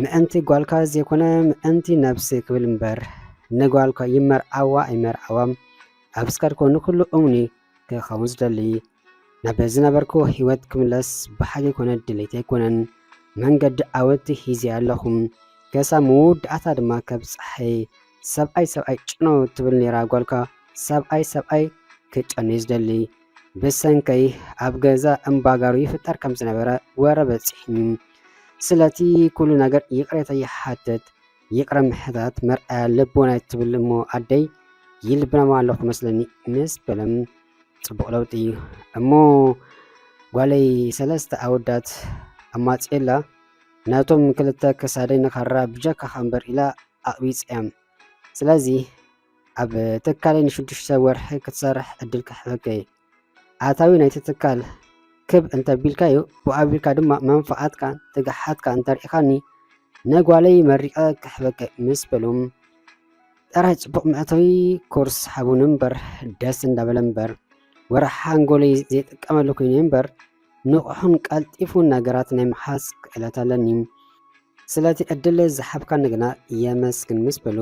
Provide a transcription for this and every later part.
ምእንቲ ጓልካ ዘይኮነ ምእንቲ ነብሲ ክብል እምበር፣ ንጓልካ ይመርዓዋ ኣይመርዓዋ ኣብ ዝካድኮ ንኩሉ እሙን እዩ ክኸውን ዝደሊ። ናብ ዝነበርኩ ህይወት ክምለስ ብሓቂ ኮነ ድሌት ኣይኮነን። መንገዲ ዓወት ሂዜ ኣለኹ። ከሳብ መወዳእታ ድማ ከብጽሓይ። ሰብኣይ ሰብኣይ ጭኖ ትብል ነይራ ጓልካ። ሰብኣይ ሰብኣይ ክጨኑ እዩ ዝደሊ። ብሰንከይ ኣብ ገዛ እምባጋሩ ይፍጠር ከም ዝነበረ ወረ በጺሕኒ። ስለቲ ኩሉ ነገር ይቕሬታ ይሓትት። ይቕረ ምሕታት መርኣያ ልቦና ትብል እሞ ኣደይ ይልብናማ ኣለኹ መስለኒ ምስ በለም ጽቡቕ ለውጢ እዩ። እሞ ጓለይ ሰለስተ ኣወዳት ኣማጽኤላ ነቶም ክልተ ክሳደይ ንኻራ ብጀካኻ እምበር ኢላ ኣቕቢጽ እያ። ስለዚ ኣብ ትካለይ ንሽዱሽተ ወርሒ ክትሰርሕ ዕድል ክሕበከ እየ። ኣታዊ ናይቲ ትካል ክብ እንተቢልካዮ፣ ብኣቢልካ ድማ መንፍዓትካን ትግሓትካን እንተርኢኻኒ፣ ነጓለይ መሪቐ ክሕበከ ምስ በሎም፣ ጥራይ ጽቡቕ መእተዊ ኮርስ ሃቡኒ እምበር፣ ደስ እንዳበለ እምበር፣ ወረ ሓንጎለይ ዘይጥቀመሉ ኮይነ እምበር፣ ንቑሕን ቀልጢፉን ነገራት ናይ ምሓዝ ክእለት ኣለኒ። ስለቲ ዕድል ዝሃብካኒ ግና የመስግን ምስ በሉ፣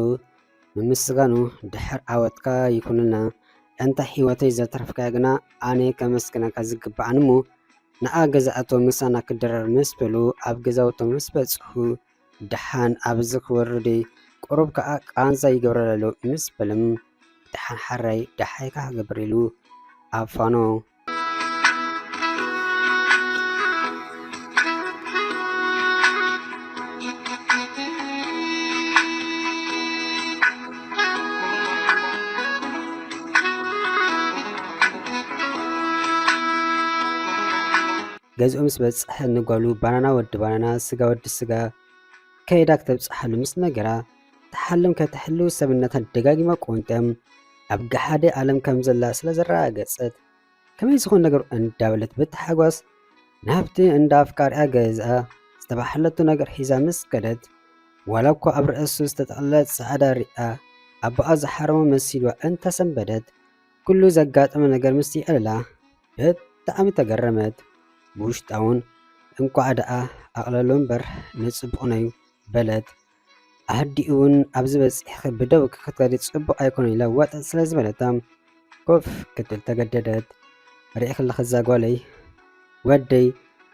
ምምስጋኑ ድሕር ዓወትካ ይኹንልና። እንተ ህይወተይ ዘትረፍካያ ግና ኣነ ከመስግነካ ዝግብኣኒ እሞ፣ ንኣ ገዛእቶ ምሳና ክድረር ምስ በሉ፣ ኣብ ገዛውቶም ምስ በጽሑ፣ ደሓን ኣብዚ ክወርድ ቁሩብ ከኣ ቃንዛ ይገብረለሉ ምስ በልም፣ ደሓን ሓራይ ደሓይካ ክገብር ኢሉ ኣብ ፋኖ ገዝኡ ምስ በጽሐ ንጓሉ ባናና ወዲ ባናና ስጋ ወዲ ስጋ ከይዳ ክተብጽሓሉ ምስ ነገራ፣ ትሓልም ከተሕልው ሰብነታ ደጋጊማ ቆንጠም ኣብ ገሓደ ዓለም ከም ዘላ ስለ ዘረጋገጸት፣ ከመይ ዝኾን ነገር እንዳበለት ብታሓጓስ ናብቲ እንዳ ኣፍቃሪኣ ገዝኣ ዝተባህለቶ ነገር ሒዛ ምስ ከደት፣ ዋላ እኳ ኣብ ርእሱ ዝተጠቕለለ ጻዕዳ ሪኣ ኣቦኣ ዝሓረሞ መሲልዋ እንተሰንበደት፣ ኩሉ ዘጋጠመ ነገር ምስ ይዕልላ ብጣዕሚ ተገረመት። ብውሽጣ እውን እንኳዕ ደኣ ኣቕለሎ እምበር ንጽቡቕ ነዩ በለት። ኣዲኡ እውን ኣብዚ በጺሕኺ ብደውኪ ክትከዲ ጽቡቕ ኣይኮነን ኢላ ዋጥ ስለ ዝበለታ ኮፍ ክትብል ተገደደት። ርኢኺ ኣለኺ እዛ ጓለይ ወደይ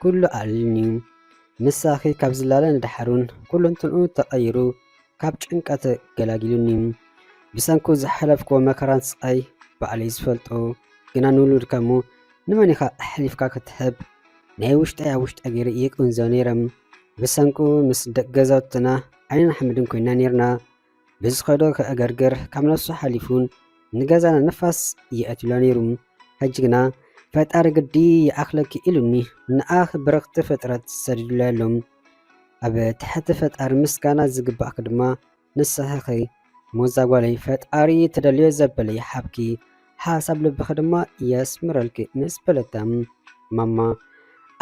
ኩሉ ኣዕሊሉኒ እዩ። ምሳኺ ካብ ዝላለ ንደሓር እውን ኩለንትንኡ ተቐይሩ ካብ ጭንቀት ገላጊሉኒ። ብሰንኩ ዝሓለፍክዎ መከራን ስቓይ ባዕለይ ዝፈልጦ፣ ግና ንውሉድካ እሞ ንመን ኢኻ ኣሕሊፍካ ክትህብ? ናይ ውሽጠይ ኣብ ውሽጠይ ገይረ እየ ቅንዞ ነይረ። ብሰንኩ ምስ ደቂ ገዛውትና ዓይንን ሓመድን ኮይና ነይርና። ብዝኸዶ ከእገርግር ካብ ነፍሱ ሓሊፉ ንገዛና ንፋስ የእትዩላ ነይሩ። ሕጂ ግና ፈጣሪ ግዲ ይኣኽለኪ ኢሉኒ ንኣኽ ብርኽቲ ፍጥረት ሰዲዱላ ኣሎ። ኣብ ትሕቲ ፈጣሪ ምስጋና ዝግባእኪ ድማ ንስኺ ኢኺ። ሞዛ ጓለይ፣ ፈጣሪ ትደልዮ ዘበለ ይሃብኪ፣ ሓሳብ ልብኺ ድማ የስምረልኪ ምስ በለታ፣ ማማ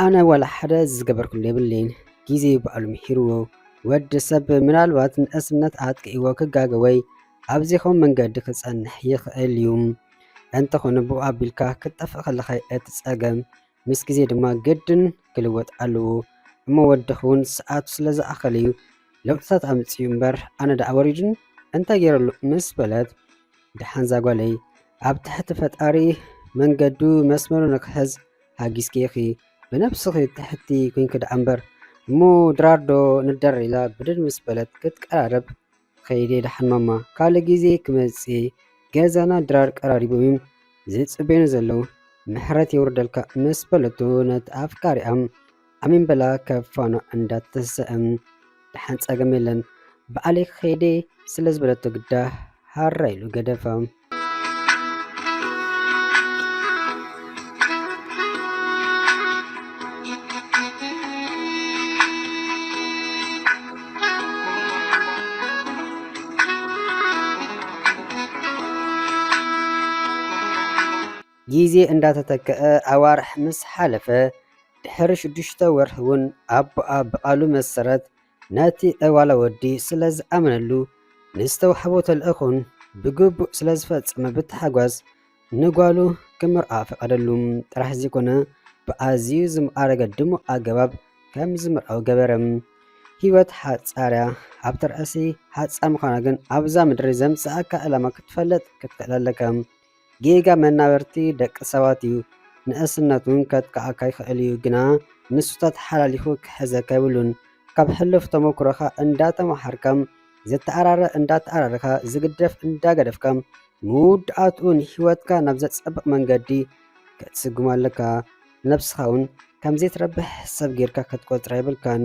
ኣነ ዋላ ሓደ ዝገበርኩሉ የብለይን፣ ግዜ ባዕሉ ምሒርዎ። ወዲ ሰብ ምናልባት ንእስነት ኣጥቂእዎ ክጋገ ወይ ኣብ ዘይኮን መንገዲ ክጸንሕ ይኽእል እዩ። እንተኾነ ብኡ ኣቢልካ ክትጠፍእ ከለኻ እቲ ጸገም ምስ ግዜ ድማ ግድን ክልወጥ ኣለዎ። እሞ ወድኺ እውን ሰዓቱ ስለ ዝኣኸለ እዩ ለውጥታት ኣምጺኡ እምበር ኣነ ደኣ ወሪዱኒ እንታይ ገይረሉ ምስ በለት፣ ደሓን እዛ ጓለይ ኣብ ትሕቲ ፈጣሪ መንገዱ መስመሩ ንክሕዝ ሓጊዝኪ ኢኺ። ብነብስኺ ትሕቲ ኮይንኪ ደኣ እምበር እሞ ድራር ዶ ንደር ኢላ ብድድ ምስ በለት ክትቀራረብ ከይደ ደሓን ማማ ካልእ ግዜ ክመጽእ ገዛና ድራር ቀራሪቦም እዮም ዝጽበዩኒ ዘለዉ ምሕረት የውርደልካ ምስ በለቶ ነቲ ኣፍቃሪኣ ኣሜን በላ ካብ ፋኖ እንዳተሰአም ደሓን ጸገም የለን ባዕለይ ከይደ ስለ ዝበለቶ ግዳ ሃራ ኢሉ ገደፋ። ግዜ እንዳተተከአ ኣዋርሕ ምስ ሓለፈ ድሕሪ ሽዱሽተ ወርሒ እውን ኣቦኣ ብቓሉ መሰረት ነቲ ዕዋላ ወዲ ስለ ዝኣመነሉ ንዝተዋህቦ ተልእኾን ብግቡእ ስለ ዝፈጸመ ብታሕጓስ ንጓሉ ክምርዓ ፈቐደሉ ጥራሕ ዘይኮነ ብኣዝዩ ዝማዕረገ ድሙቕ ኣገባብ ከም ዝምርዓው ገበረ። ህይወት ሓጻር እያ። ኣብቲ ርእሲ ሓጻር ምዃና ግን ኣብዛ ምድሪ ዘምጽኣካ ዕላማ ክትፈልጥ ክትክእል ኣለካ። ጌጋ መናበርቲ ደቂ ሰባት እዩ። ንእስነት እውን ከጥቅዓካ ይኽእል እዩ፣ ግና ንሱ ተተሓላሊኹ ክሕዘካ የብሉን። ካብ ሕሉፍ ተመኩሮኻ እንዳተመሃርካ፣ ዝተኣራረ እንዳተኣራረኻ፣ ዝግደፍ እንዳገደፍካ፣ መወዳእትኡ ንህይወትካ ናብ ዘጸብቕ መንገዲ ክትስጉም ኣለካ። ነብስኻ እውን ከም ዘይትረብሕ ሰብ ጌርካ ክትቆጽራ የብልካን።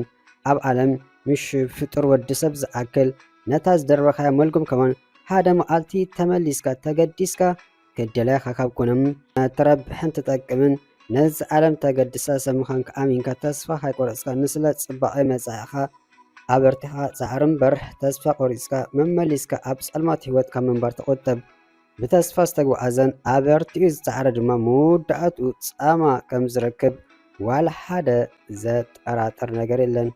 ኣብ ዓለም ምሽ ፍጡር ወዲ ሰብ ዝኣክል ነታ ዝደርበኻያ መልጉም ከማን ሓደ መዓልቲ ተመሊስካ ተገዲስካ ክደላይኻ ካብ ኮነ፣ ትረብሕን ትጠቅምን ነዚ ዓለም ተገድሳ ሰብ ምዃንካ ኣሚንካ ተስፋ ካይቆረጽካ ንስለ ጽባቐ መጻኢኻ ኣበርቲኻ ጻዕሪ እምበር ተስፋ ቆሪጽካ መመሊስካ ኣብ ጸልማት ህይወትካ ምንባር ተቆጠብ። ብተስፋ ዝተጓዓዘን ኣበርቲኡ ዝጸዓረ ድማ መወዳእትኡ ጻማ ከም ዝረክብ ዋላ ሓደ ዘጠራጥር ነገር የለን።